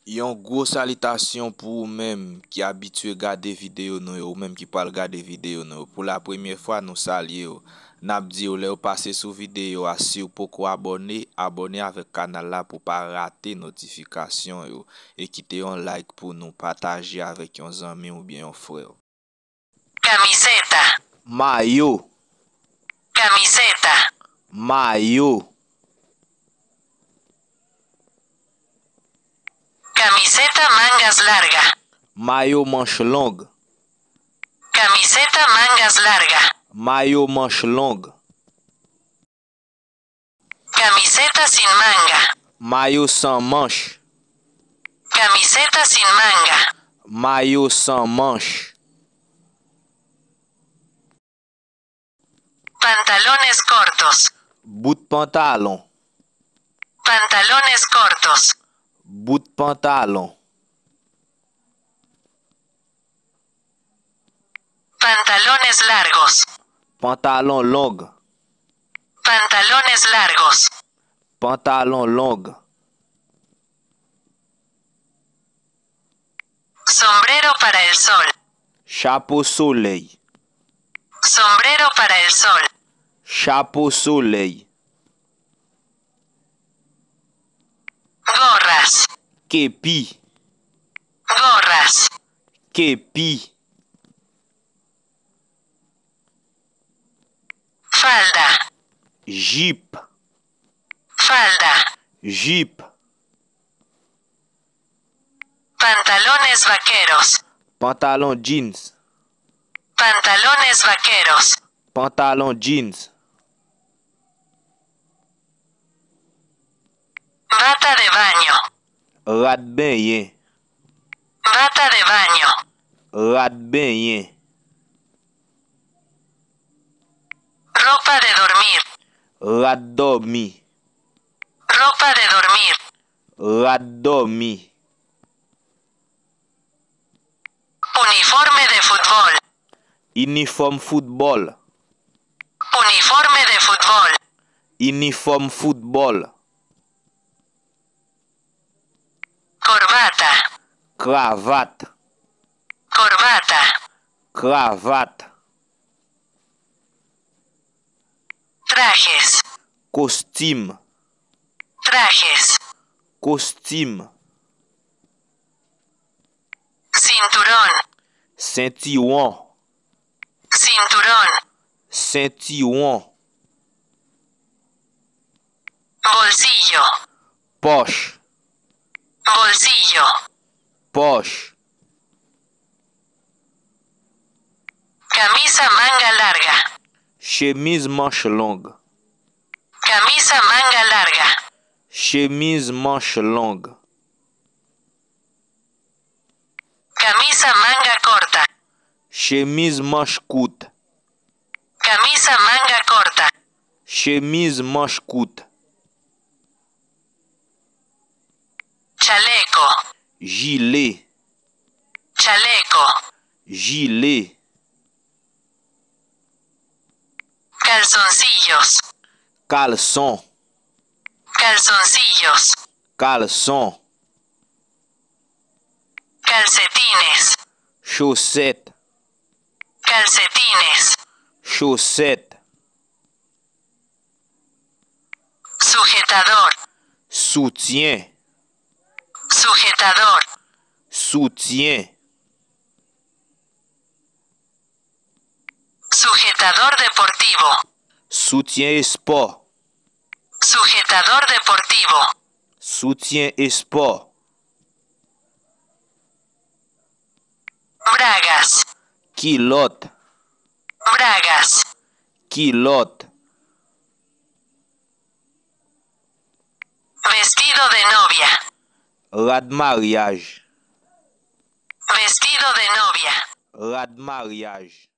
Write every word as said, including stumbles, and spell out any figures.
Yon gwo salitasyon pou ou menm ki abitye gade videyo nou yo, ou menm ki pral gade videyo nou yo. Pou la premyè fwa, nou salye w. N ap di w, lè w pase sou videyo a, si w poko abòne, abòne avèk kanal la pou w pa rate notifikasyon yo. E kite yon like pou nou, pataje avèk yon zanmi oubyen yon frè w. Camiseta. Mayo. Camiseta. Mayo. Camiseta mangas larga. Mayo manch long. Camiseta mangas larga. Mayo manch long. Camiseta sin manga. Mayo san manch. Camiseta sin manga. Mayo san manch. Pantalones cortos. Bout pantalon. Pantalones cortos. Bout pantalon. Pantalones largos. Pantalon long. Pantalones largos. Pantalon long. Sombrero para el sol. Chapo solèy. Sombrero para el sol. Chapo solèy. Gorras. Kepi. Gorras. Kepi. Falda. Jip. Falda. Jip. Pantalones vaqueros. Pantalon jeans. Pantalones vaqueros. Pantalon jeans. Bata de baño. Rad benyen. Bata de baño. Rad benyen. Ropa de dormir. Rad dòmi. Ropa de dormir. Rad dòmi. Uniforme de fútbol. Inifòm foutbòl. Uniforme de fútbol. Inifòm foutbòl. Corbata. Kravat. Corbata. Kravat. Trajes. Kostim. Trajes. Kostim. Cinturón. Sentiwon. Cinturón. Sentiwon. Bolsillo. Pòch. Bolsillo. Pòch. Camisa manga larga. Chemiz manch long. Camisa manga larga. Chemiz manch long. Camisa manga corta. Chemiz manch kout. Camisa manga corta. Chemiz manch kout. Chaleco. Jile. Chaleco. Jile. Calzoncillos. Kalson. Calzoncillos. Kalson. Calcetines. Chosèt. Calcetines. Chosèt. Sujetador. Soutyen. Sujetador. Soutyen. Sujetador deportivo. Soutyen espò. Sujetador deportivo. Soutyen espò. Bragas. Kilòt. Bragas. Kilòt. Vestido de novia. Rad maryaj. Vestido de novia. Rad maryaj.